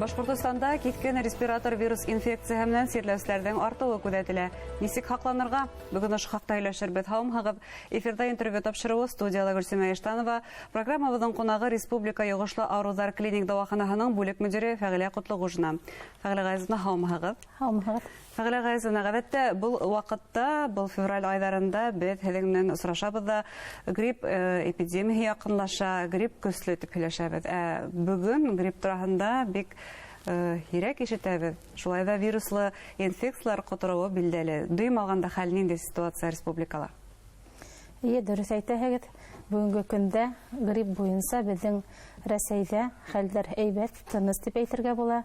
Башҡортостанда киҫкен респиратор вирус инфекцияһы менән сирләүселәрҙең артыуы күҙәтелә. Нисек һаҡланырға? Бөгөн ошо хаҡта һөйләшербеҙ. Һаумыһығыҙ! Эфирҙа интервью тапшырыуы, студияла Гөлсимә Иштанова. Программабыҙҙың ҡунағы — Республика йоғошло ауырыуҙар клиник дауаханаһының бүлек мөдире Фәғилә Ҡотлоғужина. Фәғилә Ғәзизовна, һаумыһығыҙ! Һаумыһығыҙ! Фәғилә Ғәзизовна, ғәҙәттә был ваҡытта, был февраль айҙарында беҙ һеҙҙең менән осрашабыҙ ҙа, грипп эпидемияһы яҡынлаша, грипп көслө тип һөйләшәбеҙ. Ә бөгөн грипп тураһында бик һирәк ишетәбеҙ. Шулай ҙа вируслы инфекциялар ҡотороуы билдәле. Дөйөм алғанда хәл ниндәй, ситуация республикала? Эйе, дөрөҫ әйтәһегеҙ. Бөгөнгө көндә грипп буйынса беҙҙең Рәсәйҙә хәлдәр һәйбәт, тыныс тип әйтергә була.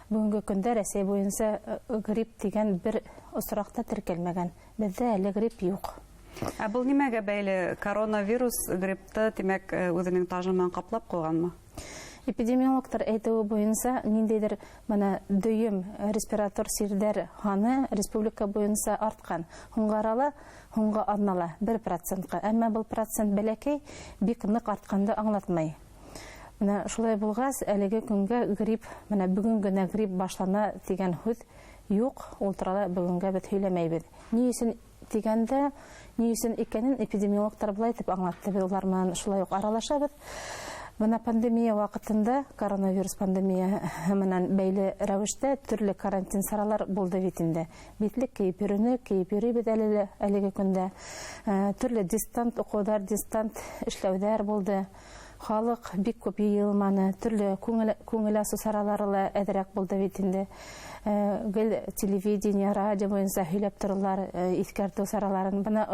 Бөгөнгө көндә Рәсәй буйынса грипп тигән бер осраҡ та теркәлмәгән. Беҙҙә әле грипп юҡ. Ә был нимәгә бәйле? Коронавирус гриппты, тимәк, үҙенең тажы менән ҡаплап ҡуйғанмы? Эпидемиологтар әйтеүе буйынса, ниндәйҙер бына дөйөм респиратор сирҙәр һаны республика буйынса артҡан. Һуңғы арала, һуңғы аҙнала 1%-ҡа. Әммә был процент бәләкәй, бик ныҡ артҡанды аңлатмай. Бына шулай булғас, әлеге көнгә грипп, бына бөгөн генә грипп башлана тигән һүҙ юҡ, ул турала бөгөнгә беҙ һөйләмәйбеҙ. Ни өсөн тигәндә, ни өсөн икәнен эпидемиологтар былай итеп аңлатты. Беҙ улар менән шулай уҡ аралашабыҙ. Бына пандемия ваҡытында, коронавирус пандемияһы менән бәйле рәүештә төрлө карантин саралар булды бит инде. Битлек кейеп йөрөнө, кейеп йөрөйбөҙ әле лә, әлеге көндә. Төрлө дистант уҡыуҙар, дистант эшләүҙәр булды. Халыҡ бик күп йыйылманы, төрлө күңел асыу саралары ла әҙерәк булды бит инде. Гел телевидение, радио буйынса һөйләп торалар, иҫкәртеү сараларын. Бына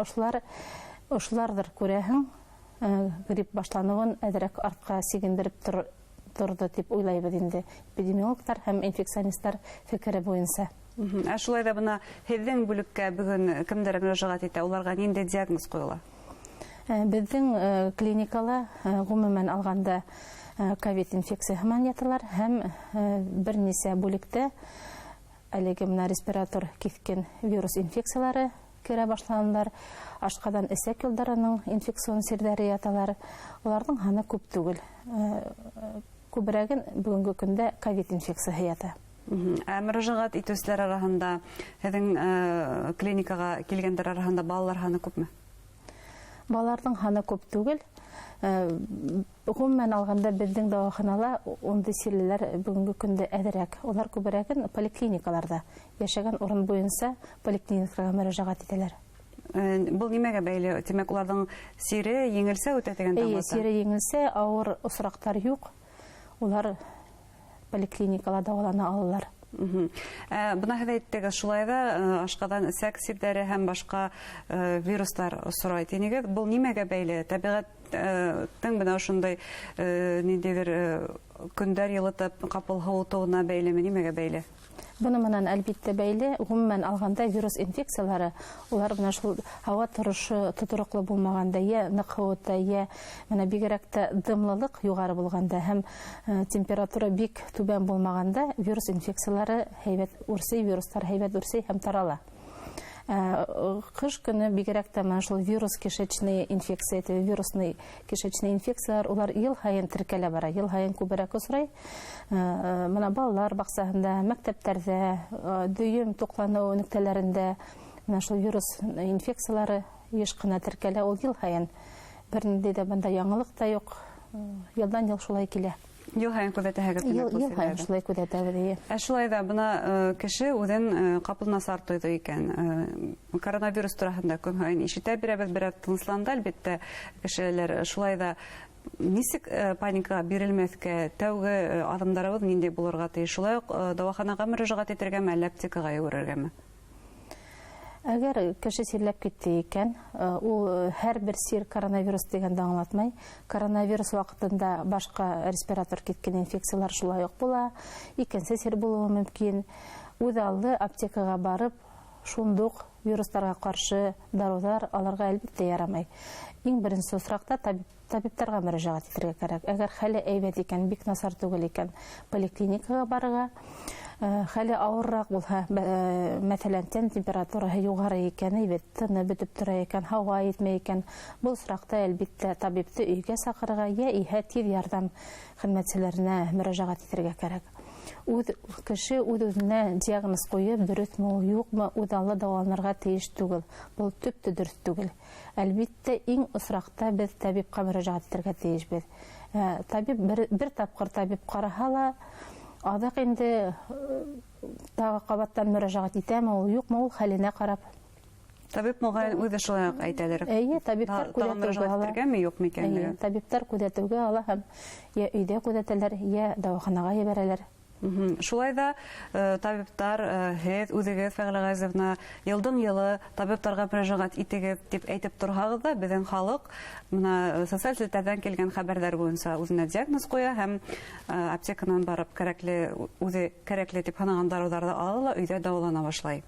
ошоларҙыр күрәһең, грипп башланыуын әҙерәк артҡа сигендереп торҙо тип уйлайбыҙ инде эпидемиологтар һәм инфекционисттар фекере буйынса. Ә шулай ҙа бына һеҙҙең бүлеккә бөгөн кемдәр мөрәжәғәт итә, уларға ниндәй диагноз ҡуйыла? Беҙҙең клиникала, ғөмүмән алғанда, ковид инфекцияһы менән яталар һәм бер нисә бүлектә әлеге бына респиратор киҫкен вирус инфекциялары керә башланылар, ашҡаҙан эсәк юлдарының инфекцион сирҙәре яталар. Уларҙың һаны күп түгел. Күберәген бөгөнгө көндә ковид инфекцияһы ята. Ә мөрәжәғәт итеүселәр араһында, һеҙҙең клиникаға килгәндәр араһында балалар һаны күпме? Балаларҙың һаны күп түгел. Ғөмүмән алғанда беҙҙең дауаханала ундай сирлеләр бөгөнгө көндә әҙерәк. Улар күберәген поликлиникаларҙа, йәшәгән урын буйынса поликлиникаға мөрәжәғәт итәләр. Был нимәгә бәйле? Тимәк, уларҙың сире еңелсә үтә тигән Эйе, аңлата. сире еңелсә, ауыр осраҡтар юҡ. Улар поликлиникала дауалана алалар. Бына һеҙ әйттегеҙ, шулай ҙа, ашҡаҙан эсәк сирҙәре һәм башҡа вирустар осрай тинегеҙ. Был нимәгә бәйле? Тәбиғәттең бына ошондай, ниндәйҙер, көндәр йылытып, ҡапыл һыуытыуына бәйлеме, нимәгә бәйле? Быны менән әлбиттә бәйле. Ғөмүмән алғанда вирус инфекциялары, улар бына шул һауа торошо тотороҡло булмағанда, йә ныҡ һыуытта, йә бына бигерәк тә дымлылыҡ юғары булғанда һәм температура бик түбән булмағанда вирус инфекциялары һәйбәт үрсей, вирустар һәйбәт үрсей һәм тарала. Ҡыш көнө бигерәк тә бына шул вирус кишечный инфекция, вирусный кишечный инфекциялар, улар йыл һайын теркәлә бара, йыл һайын күберәк осрай. Бына балалар баҡсаһында, мәктәптәрҙә, дөйөм туҡланыу нөктәләрендә бына шул вирус инфекциялары йыш ҡына теркәлә, ул йыл һайын. Бер ниндәй ҙә бында яңылыҡ та юҡ, йылдан йыл шулай килә. Йыл һайын күҙәтәһегеҙ, тимәк, Йыл был һайын сирҙәрҙе? шулай күҙәтәбеҙ, эйе. Ә шулай ҙа бына, кеше үҙен, ҡапыл насар тойҙо икән. Коронавирус тураһында көн һайын ишетә бирәбеҙ, бер аҙ тынысланды, әлбиттә, кешеләр. Шулай ҙа нисек, паникаға бирелмәҫкә, тәүге аҙымдарыбыҙ ниндәй булырға тейеш? Шулай уҡ, дауаханаға мөрәжәғәт итергәме, әллә аптекаға йүгерергәме? Әгәр кеше сирләп китте икән, ул һәр бер сир коронавирус тигәнде аңлатмай. Коронавирус ваҡытында башҡа респиратор киткән инфекциялар шулай уҡ була, икенсе сир булыуы мөмкин. Үҙ алды аптекаға барып, шундуҡ вирустарға ҡаршы дарыуҙар алырға әлбиттә ярамай. Иң беренсе осраҡта табиптарға мөрәжәғәт итергә кәрәк. Әгәр хәле әйбәт икән, бик насар түгел икән, поликлиникаға барырға. Хәле ауырыраҡ булһа, мәҫәлән, тән температураһы юғары икән, әйбәт тыны бөтөп тора икән, һауа етмәй икән, был осраҡта әлбиттә табипты өйгә саҡырырға йә иһә тиҙ ярҙам хеҙмәтселәренә мөрәжәғәт итергә кәрәк. Үҙ кеше үҙ-үҙенә диагноз ҡуйып, дөрөҫмө ул, юҡмы, үҙ аллы дауаланырға тейеш түгел. Был төп тә дөрөҫ түгел. Әлбиттә, иң осраҡта беҙ табипҡа мөрәжәғәт итергә тейешбеҙ. Табип бер тапҡыр табип ҡараһа ла, аҙаҡ инде тағы ҡабаттан мөрәжәғәт итәме ул, юҡмы, ул хәленә ҡарап. Табип моғайын үҙе шулай уҡ әйтәлер. Эйе, табиптар күҙәтеүгә ала. Юҡмы икәнлеген. Табиптар күҙәтеүгә ала һәм йә өйҙә күҙәтәләр, йә дауаханаға ебәрәләр. Шулай ҙа табиптар, һеҙ үҙегеҙ, Фәғилә Ғәзизовна, йылдың йылы табиптарға мөрәжәғәт итегеҙ тип әйтеп торһағыҙ ҙа, беҙҙең халыҡ бына социаль селтәрҙән килгән хәбәрҙәр буйынса үҙенә диагноз ҡуя һәм аптеканан барып кәрәкле, үҙе кәрәкле тип һанаған дарыуҙарҙы ала ла өйҙә дауалана башлай.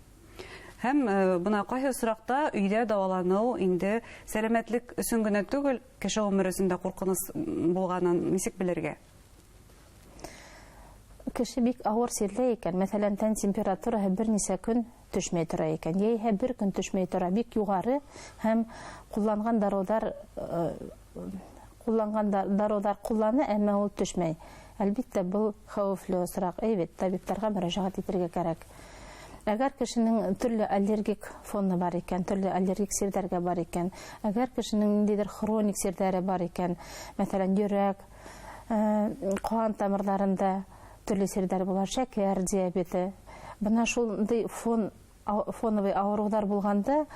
Һәм бына ҡайһы осраҡта өйҙә дауаланыу инде сәләмәтлек өсөн генә түгел, кеше ғүмере өсөн дә ҡурҡыныс булғанын нисек белергә? Кеше бик ауыр сирләй икән, мәҫәлән, тән температураһы бер нисә көн төшмәй тора икән, йәиһә бер көн төшмәй тора, бик юғары һәм ҡулланған дарыуҙар ҡуллана, әммә ул төшмәй. Әлбиттә, был хәүефле осраҡ. Әйбәт, табиптарға мөрәжәғәт итергә кәрәк. Әгәр кешенең төрлө аллергик фоны бар икән, төрлө аллергик сирҙәргә бар икән, әгәр кешенең ниндәйҙер хроник сирҙәре бар икән, мәҫәлән, йөрәк, ҡан тамырҙарында төрлө сирҙәр була, шәкәр диабеты. Бына шундай фоновый ауырыуҙар булғанда,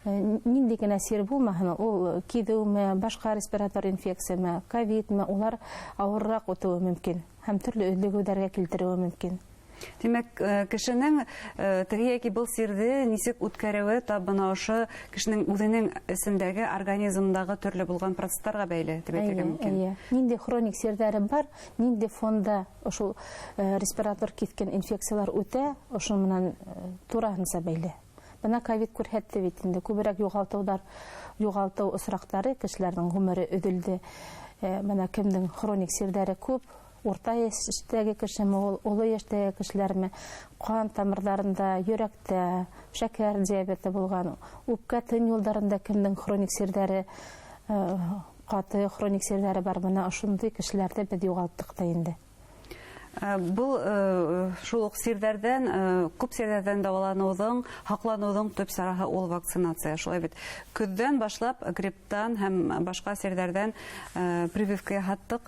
ниндәй генә сир булмаһын, ул киҙеүме, башҡа респиратор инфекцияме, ковидме, улар ауырыраҡ үтеүе мөмкин һәм төрлө өҙлөгөүҙәргә килтереүе мөмкин. Тимәк, кешенең теге йәки был сирҙе нисек үткәреүе тап бына ошо кешенең үҙенең эсендәге организмдағы төрлө булған процесстарға бәйле тип әйтергә мөмкин. Эйе. Ниндәй хроник сирҙәре бар, ниндәй фонда ошол респиратор киҫкен инфекциялар үтә, ошо менән тураһынса бәйле. Бына ковид күрһәтте бит инде, күберәк юғалтыу осраҡтары, кешеләрҙең ғүмере өҙөлдө. Бына кемдең хроник сирҙәре күп, урта йәштәге кешеме ул, оло йәштәге кешеләрме, ҡан тамырҙарында, йөрәктә, шәкәр диабеты булған, үпкә тын юлдарында кемдең хроник сирҙәре, ҡаты хроник сирҙәре бар, бына ошондай кешеләрҙе беҙ юғалттыҡ та инде. Был шул уҡ сирҙәрҙән, күп сирҙәрҙән дауаланыуҙың, һаҡланыуҙың төп сараһы ул вакцинация. Шулай бит. Көҙҙән башлап грипптан һәм башҡа сирҙәрҙән прививка яһаттыҡ.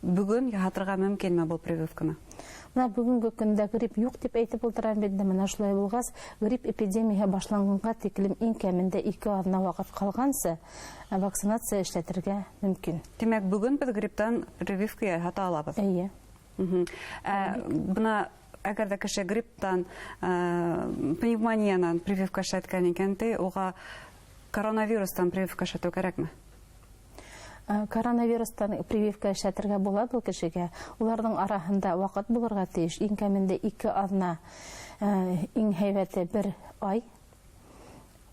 Бөгөн яһатырға мөмкинме был прививканы? Бына бөгөнгө көндә грипп юҡ тип әйтеп ултырам бит инде. Бына шулай булғас, грипп эпидемияһы башланғанға тиклем иң кәмендә 2 аҙна ваҡыт ҡалғансы вакцинация эшләтергә мөмкин. Тимәк, бөгөн беҙ грипптан прививка яһата алабыҙ. Эйе. Бына әгәр ҙә кеше грипптан, пневмониянан прививка эшләткән икән, ти, уға коронавирустан прививка эшләтеү кәрәкме? Коронавирустан прививка эшләтергә була был кешегә. Уларҙың араһында ваҡыт булырға тейеш. Иң кәмендә 2 аҙна, иң һәйбәте 1 ай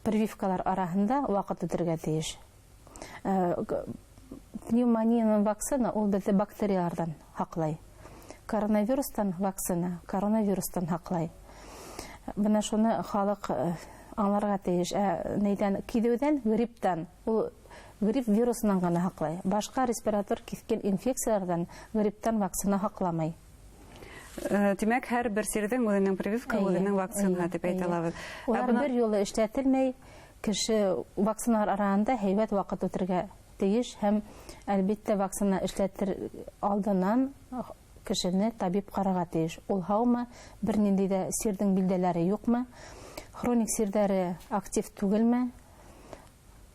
прививкалар араһында ваҡыт үтергә тейеш. Пневмониянан вакцина ул беҙҙе бактерияларҙан һаҡлай. Коронавирустан вакцина коронавирустан һаҡлай. Бына шуны халыҡ аңларға тейеш. Нейҙән? Киҙеүҙән, грипптан. Ул грипп вирусынан ғына һаҡлай. Башҡа респиратор киҫкен инфекцияларҙан, грипптан вакцина һаҡламай. Тимәк, һәр бер сирҙең үҙенең прививка, үҙенең вакцинаһы тип әйтә алабыҙ. Улар бер юлы эшләтелмәй, кеше вакциналар араһында һәйбәт ваҡыт үтергә тейеш һәм, әлбиттә, вакцина эшләтер алдынан кешене табип ҡарарға тейеш. Ул һаумы, бер ниндәй ҙә сирҙең билдәләре юҡмы, хроник сирҙәре актив түгелме?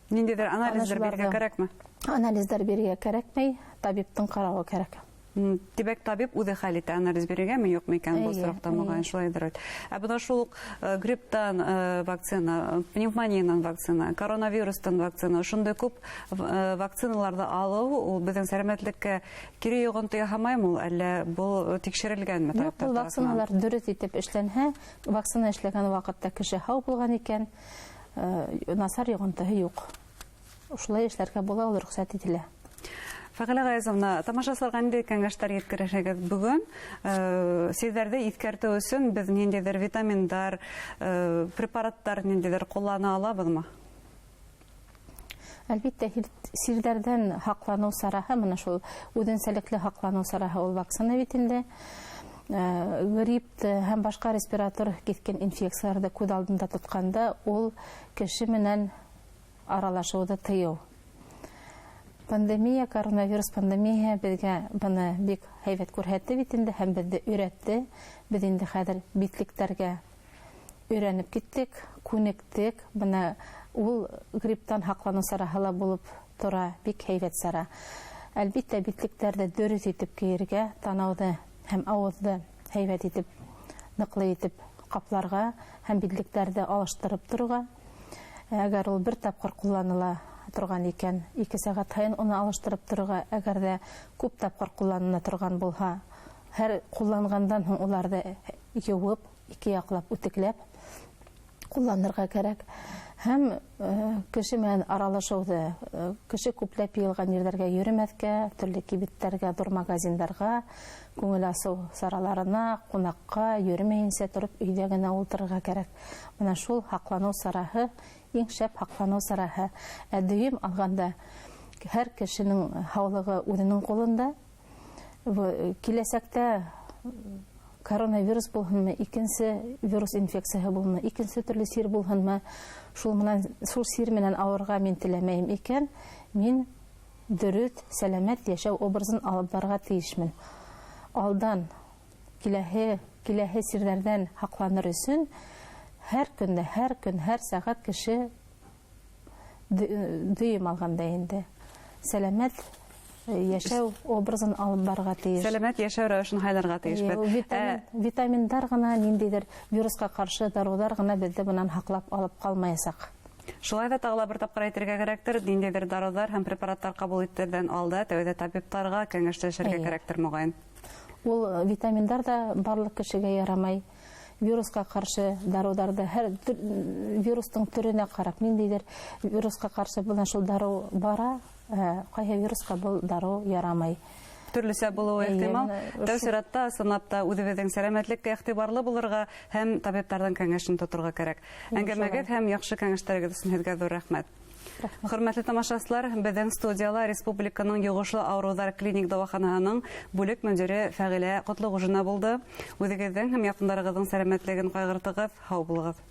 Ниндәйҙер анализдар бирергә кәрәкме? Анализдар бирергә кәрәкмәй, табиптың ҡарауы кәрәк. Тимәк, табип үҙе хәл итә, анализ бирергәме, юҡмы икән был сорауҙа, моғайын шулайҙыр бит. Ә бына шул уҡ грипптан вакцина, пневмониянан вакцина, коронавирустан вакцина, ошондай күп вакциналарҙы алыу ул беҙҙең сәләмәтлеккә кире йоғонто яһамаймы ул, әллә был тикшерелгәнме Юҡ, был табиптар тарафынан? вакциналар дөрөҫ итеп эшләнһә, вакцина эшләгән ваҡытта кеше һау булған икән, насар йоғонтоһо юҡ. Шулай эшләргә була, ул рөхсәт ителә. Фәғилә Ғәйәзовна, тамашасыларға ниндәй кәңәштәр еткерәһегеҙ бөгөн? Сирҙәрҙе иҫкәртеү өсөн беҙ ниндәйҙер витаминдар, препараттар ниндәйҙер ҡуллана алабыҙмы? Әлбиттә, сирҙәрҙән һаҡланыу сараһы, бына шул үҙенсәлекле һаҡланыу сараһы ул вакцина бит инде. Грипп һәм башҡа респиратор киҫкен инфекцияларҙы күҙ алдында тотҡанда, ул кеше менән аралашыуҙы тыйыу. Пандемия, коронавирус пандемияһы беҙгә быны бик һәйбәт күрһәтте бит инде һәм беҙҙе өйрәтте. Беҙ инде хәҙер битлектәргә өйрәнеп киттек, күнектек. Бына ул грипптан һаҡланыу сараһы ла булып тора, бик һәйбәт сара. Әлбиттә, битлектәрҙе дөрөҫ итеп кейергә, танауҙы һәм ауыҙҙы һәйбәт итеп, ныҡлы итеп ҡапларға һәм битлектәрҙе алыштырып торорға. Әгәр ул бер тапҡыр ҡулланыла торған икән, 2 сәғәт һайын уны алыштырып торорға. Әгәр ҙә күп тапҡыр ҡулланыла торған булһа, һәр ҡулланғандан һуң уларҙы йыуып, 2 яҡлап үтекләп ҡулланырға кәрәк. Һәм кеше менән аралашыуҙы, кеше күпләп йыйылған ерҙәргә йөрөмәҫкә, төрлө кибеттәргә, ҙур магазиндарға, күңел асыу сараларына, ҡунаҡҡа йөрөмәйенсә тороп өйҙә генә ултырырға кәрәк. Бына шул һаҡланыу сараһы, иң шәп һаҡланыу сараһы. Ә дөйөм алғанда һәр кешенең һаулығы үҙенең ҡулында. Киләсәктә коронавирус булһынмы, икенсе вирус инфекцияһы булһынмы, икенсе төрлө сир булһынмы, шул сир менән ауырға мин теләмәйем икән, мин дөрөҫ, сәләмәт йәшәү образын алып барырға тейешмен. Алдан киләһе сирҙәрҙән һаҡланыр өсөн һәр көндә, һәр көн, һәр сәғәт кеше дөйөм алғанда инде сәләмәт йәшәү образын алып барырға тейеш. Сәләмәт йәшәү рәүешен һайларға тейешбеҙ. Витаминдар ғына, ниндәйҙер вирусҡа ҡаршы дарыуҙар ғына беҙҙе бынан һаҡлап алып ҡалмаясаҡ. Шулай ҙа тағы ла бер тапҡыр әйтергә кәрәктер, ниндәйҙер дарыуҙар һәм препараттар ҡабул итерҙән алда тәүҙә табиптарға кәңәшләшергә кәрәктер, моғайын. Ул витаминдар ҙа барлыҡ кешегә ярамай. Вирусҡа ҡаршы дарыуҙарҙы һәр вирустың төрөнә ҡарап, ниндәйҙер вирусҡа ҡаршы бына шул дарыу бара, ҡайһы вирусҡа был дарыу ярамай. Төрлөсә булыуы ихтимал. Тәү сиратта, ысынлап та, үҙебеҙҙең сәләмәтлеккә иғтибарлы булырға һәм табиптарҙың кәңәшен тоторға кәрәк. Әңгәмәгеҙ һәм яҡшы кәңәштәрегеҙ өсөн һеҙгә ҙур рәхмәт. Хөрмәтле тамашасылар, беҙҙең студияла Республиканың йоғошлы ауырыуҙар клиник дауаханаһының бүлек мөдире Фәғилә Ҡотлоғужина булды. Үҙегеҙҙең һәм яҡындарығыҙҙың сәләмәтлеген ҡайғыртығыҙ, һау булығыҙ.